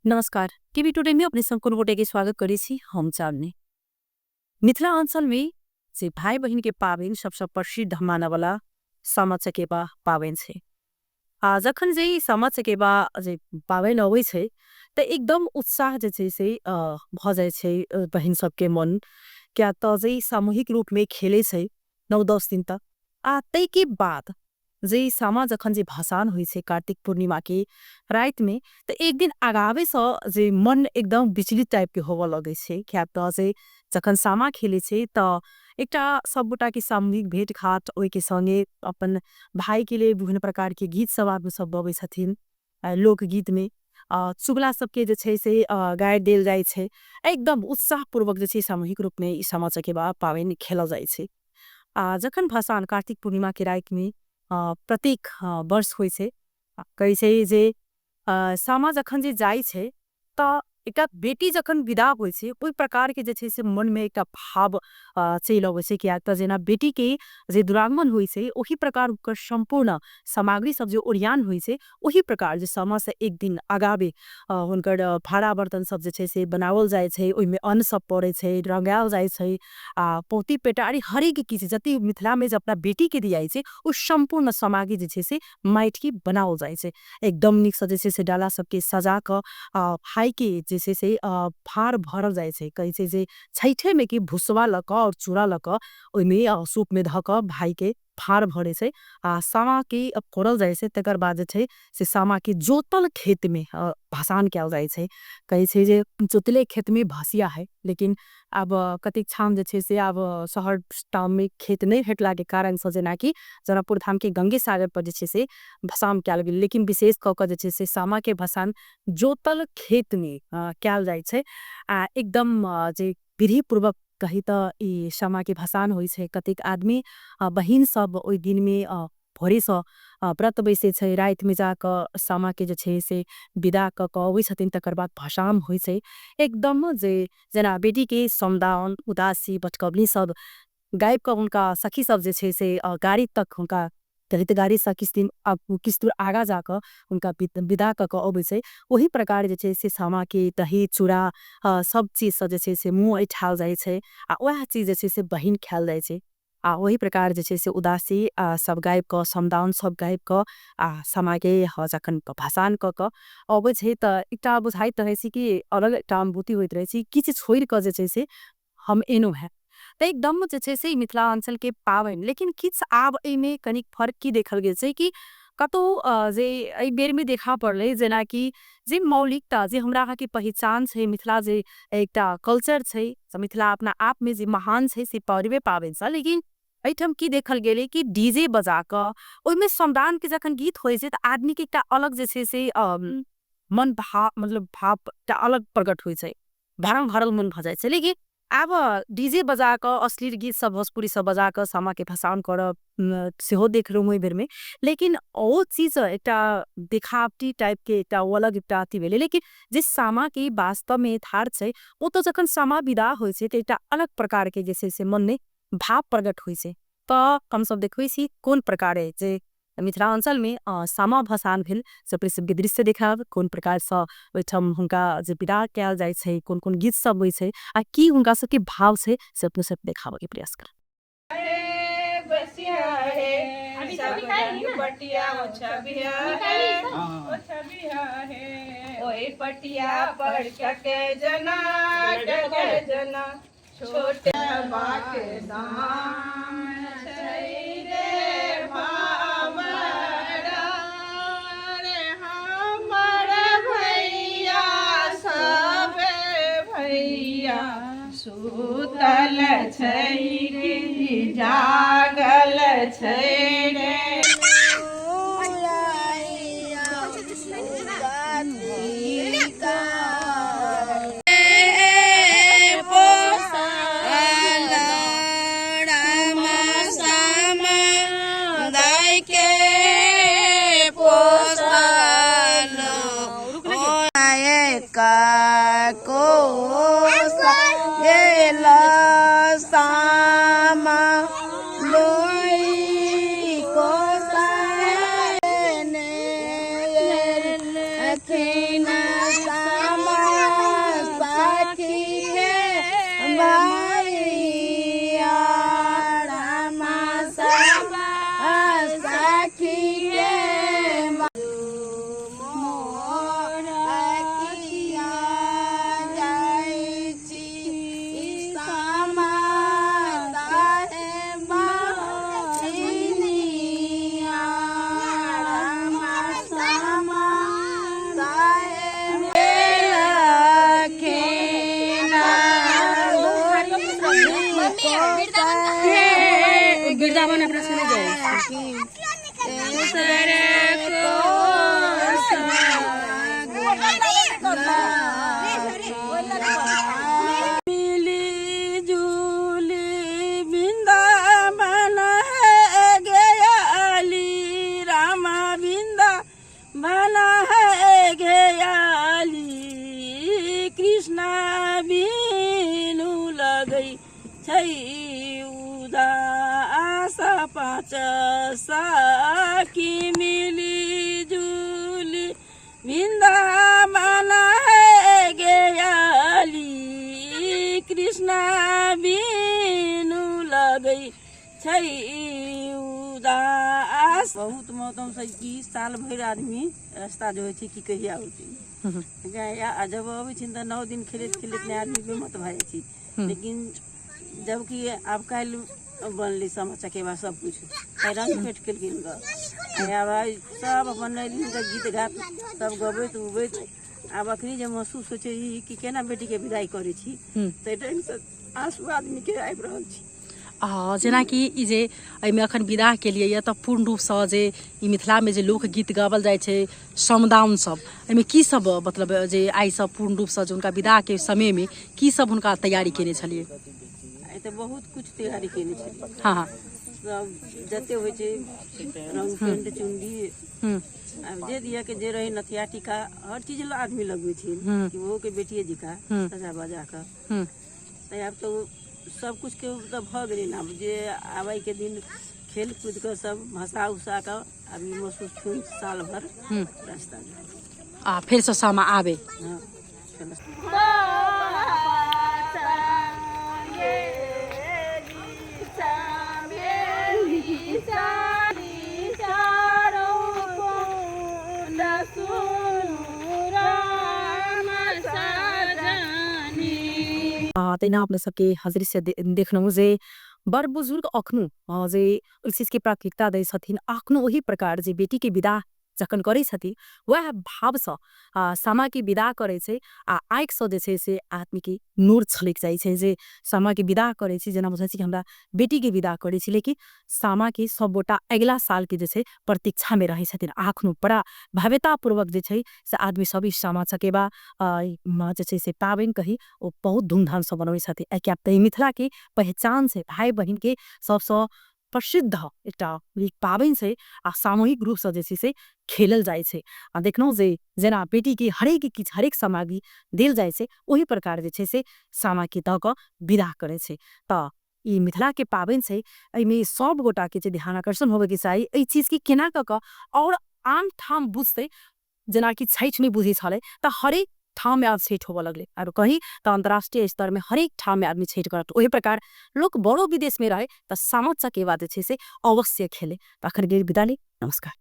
नमस्कार, TV today में अपने संपूर्ण गोटे के स्वागत करै छी। हम चांदनी। मिथिला अंचल में जे भाई बहिन के पाबनि सबसे प्रसिद्ध मानवला सामा चकेबा पाबनि छै। आ जखन जे ई सामा चकेबा जे पाबनि अबै छै त एकदम उत्साह जे छै से भ जाइ छै बहिन सबके मन, किया त जे सामूहिक रूप में खेले छै 9-10 दिन तक। आ तै के बाद जे सामा जखन जे भसान होइ छै कार्तिक पूर्णिमा के रात में, त एक दिन आगावे से जे मन एकदम विचलित टाइप के होबऽ लगै छै। किया त जे जखन सामा खेले छै त एकटा सब गोटा के सामूहिक भेंट घाट, ओहि के संगे अपन भाई के लिए विभिन्न प्रकार के गीत सब आदमी सब गबै छथिन लोकगीत में, चुगला सबके जे छै से गारि देल जाइ छै। एकदम उत्साहपूर्वक जे छै सामूहिक रूप में ई सामा चकेबा पाबनि खेलल जाइ छै। आ जखन भसान कार्तिक पूर्णिमा के रात में प्रत्येक वर्ष होइ छै, कहै छै जे सामा जखन जे जाइ छै त एकटा बेटी जखन विदा होइ छै ओहि प्रकार के जे छै से मन में एकटा भाव चलि अबै छै। किया त जेना बेटी के जे दुरागमन होइ छै ओही प्रकार ओकर संपूर्ण सामग्री सब जे ओरियान होइ छै ओही प्रकार जे सामा से एक दिन आगावे हुनकर भाड़ा बर्तन सब जे छै से बनावल जाइ छै, ओहिमे अन्न सब पड़ै छै, रंगायल जाइ छै, आ पोती पेटारी हरेक किछु जते मिथिला में जे अपना बेटी के दियाइ छै ओ संपूर्ण सामग्री जे छै से माटि के बनावल जाइ छै। एकदम नीक से जे छै से डाला सबके सजा कऽ भाई के जे छै से भार भरल जाइ छै। कहै छै जे छठे में कि भुसवा लऽ कऽ और चूड़ा लऽ कऽ ओहिमे सूप में धऽ कऽ भाई के भार भरे छै आ सामा के फोड़ल जाइ छै। तकर बाद जे छै से सामा के जोतल खेत में भसान कयल जाइ छै। कहै छै जे जोतले खेत में भसिया है, लेकिन आब कतेक ठाम जे छै से आब शहर टाउन में खेत नहीं भेटला के कारण से जेनाकि जनकपुर धाम के गंगे सागर पर जे छै से भसान कयल गेल, लेकिन विशेष कऽ कऽ जे छै से सामा के भसान जोतल खेत में कयल जाइ छै। आ एकदम जे विधिपूर्वक कही त ई सामा के भसान होइ छै। कतेक आदमी बहिन सब ओहि दिन में भोरे से व्रत बैसै छै, राति में जाकऽ सामा के जे छै से विदा कऽ कऽ अबै छथिन, तकर बाद भसान होइ छै। एकदम जे जेना बेटी के समदाउन उदासी बटकबनी सब गाबि कऽ हुनका सखी सब जे छै से गाड़ी तक हुनका दलित गाड़ी से किछु दिन किछु दूर आगा जाकऽ हुनका विदा कऽ कऽ अबै छै, ओही प्रकार जे छै से सामा के दही चूड़ा सब चीज से जे छै से मुँह ऐठाल जाइ छै आ वएह चीज जे छै से बहिन खायल जाइ छै। आ ओही प्रकार जे छै से उदासी सब गाबि कऽ समदाउन सब गाबि कऽ आ सामा के जखन भसान कऽ कऽ अबै छै तऽ एकटा बुझाइत रहै छै कि अलग एकटा अनुभूति होइत रहै छै, किछु छोड़ि कऽ जे छै से हम एलहुँ हेँ। तऽ एकदम जे छै से मिथिलाञ्चल के पाबनि, लेकिन किछु आब एहिमे कनिक फर्क की देखल गेल छै कि कतहु जे एहि बेरमे देखा पड़लै जेनाकि जे मौलिकता जे हमरा अहाँके पहिचान छै, मिथिला जे एकटा कल्चर छै, मिथिला अपना आपमे जे महान छै से पर्वे पाबनिसँ, लेकिन एहिठाम की देखल गेलै कि डीजे बजा कऽ ओहिमे समदाउन के जखन गीत होइ छै तऽ आदमीके एकटा अलग जे छै से मन भाव मतलब भाव एकटा अलग प्रकट होइ छै, भरम भरल मन भऽ जाइ छै। लेकिन आब डीजे बजा कऽ अश्लील गीत सब भोजपुरी सब बजा कऽ सामा के भसान करब सेहो देखलहुँ ओहि बेरमे, लेकिन ओ चीज एकटा देखावटी टाइप के एकटा ओ अलग एकटा अथी भेलै। लेकिन जे सामा के वास्तव में यथार्थ छै ओ तऽ जखन सामा विदा होइ छै तऽ एकटा अलग प्रकार के जे छै से मन में भाव प्रकट होइ छै। तऽ हमसब देखबै छी कोन प्रकारे जे मिथिलाञ्चल में सामा भसान भेल से अपने सबके दृश्य देखायब, कोन प्रकार से ओहिठाम हुनका जे विदा कयल जाइ छै, कोन कोन गीत सब होइ छै आ की हुनका सबके भाव छै से अपने सब देखाबऽ के प्रयास करब। पटिया पर के जना के जना छोटे बाके दाम छै रे भावरा रे हमर भैया सब भैया सुतल छै कि जागल छै रे। वृंदावन अपना सुने जाइ छी की? मिली जुली वृंदावन है गयाली, रामा वृंदावन है गयाली, कृष्णा बिनु लगै छै उदास पाँच सखी मिली जुली वृंदावन है गयाली, कृष्णा बिनु लगै छै उदास। बहुत मौसम से की साल भरि आदमी रास्ता जो होइ छै कि कहिया औतै। आ जब अबै छै तऽ 9 दिन खेलैत खेलैत ने आदमी बेमत भए जाइ छै। लेकिन जबकि आब काल्हि बनलै सामा चकेबा सब कुछ, आइ रंग पेट केलखिन गऽ, आब आइ सब अपन गीत गात सब गबैत उबैत। आब अखनी जे महसूस होइ छै ई कि केना बेटीके विदाई करै छी, ताहि ढङ्गसँ आँसू आदमीके आबि रहल छै। जेनाकि ई जे एहिमे अखन विदाह केलियै यऽ तऽ पूर्ण रूपसँ जे ई मिथिलामे जे लोकगीत गाओल जाइ छै समदाउन सब, एहिमे की सब मतलब जे आइसँ पूर्ण रूपसँ जे हुनका विदाहके समयमे की सब हुनका तैयारी केने छलियै? आइ तऽ बहुत कुछ तैयारी केने छलियै। हँ हँ सब जते होइ छै रंग पेंट चुनरी, आब जे दिया के जे रहे नथिया टीका हर चीज आदमी लगबै छै कि ओहो के बेटिए जिका सजा बजा कऽ। तऽ आब तऽ सब कुछ के तऽ भऽ गेलै ने। आब जे आबै के दिन खेल कूद कऽ सब भसा उसा कऽ आब ई महसूस फिर साल भर रास्ता। आ फेरसँ सामा आबे। हँ। तहिना अपने सबके हजरी से देखलहुँ जे बड़ बुजुर्ग अखनो जे ओहि चीजके प्राथमिकता दै छथिन, अखनो ओही प्रकार जे बेटीके विदाह जखन करै छथिन वएह भावसँ सामाके विदाह करै छै आ आँखिसँ जे छै से आदमीके नोर छलकि जाइ छै जे सामाके विदाह करै छी, जेना बुझै छी कि हमरा बेटीके विदाह करै छी। लेकिन सामाके सब गोटा अगिला सालके जे छै प्रतीक्षामे रहै छथिन। अखनो बड़ा भव्यतापूर्वक जे छै से आदमी सब ई सामा चकेबा जे छै से पाबनि कही ओ बहुत धूमधामसँ मनबै छथिन। किएक तऽ ई मिथिलाके पहचान छै, भाय बहिनके सबसँ प्रसिद्ध एकटा पाबनि छै आ सामूहिक रूपसँ जे छै से खेलल जाइ छै। आ देखलहुँ जे जेना बेटीके हरेक किछु हरेक सामग्री देल जाइ छै ओही प्रकार जे छै से सामाके दऽ कऽ विदाह करै छै। तऽ ई मिथिलाके पाबनि छै, एहिमे सब गोटाके जे ध्यान आकर्षण होबेके चाही एहि चीजके केना कऽ कऽ आओर आन ठाम बुझतै। जेनाकि छठि नहि बुझै छलै तऽ हरेक ठाममे आब छठि होबऽ लगलै, आरो कही तऽ अन्तर्राष्ट्रीय स्तरमे हरेक ठाममे आदमी छठि करत। ओहि प्रकार लोक बड़ो विदेशमे रहै तऽ सामा चकेबा जे छै से अवश्य खेले। तऽ अखन गेल विदा ली, नमस्कार।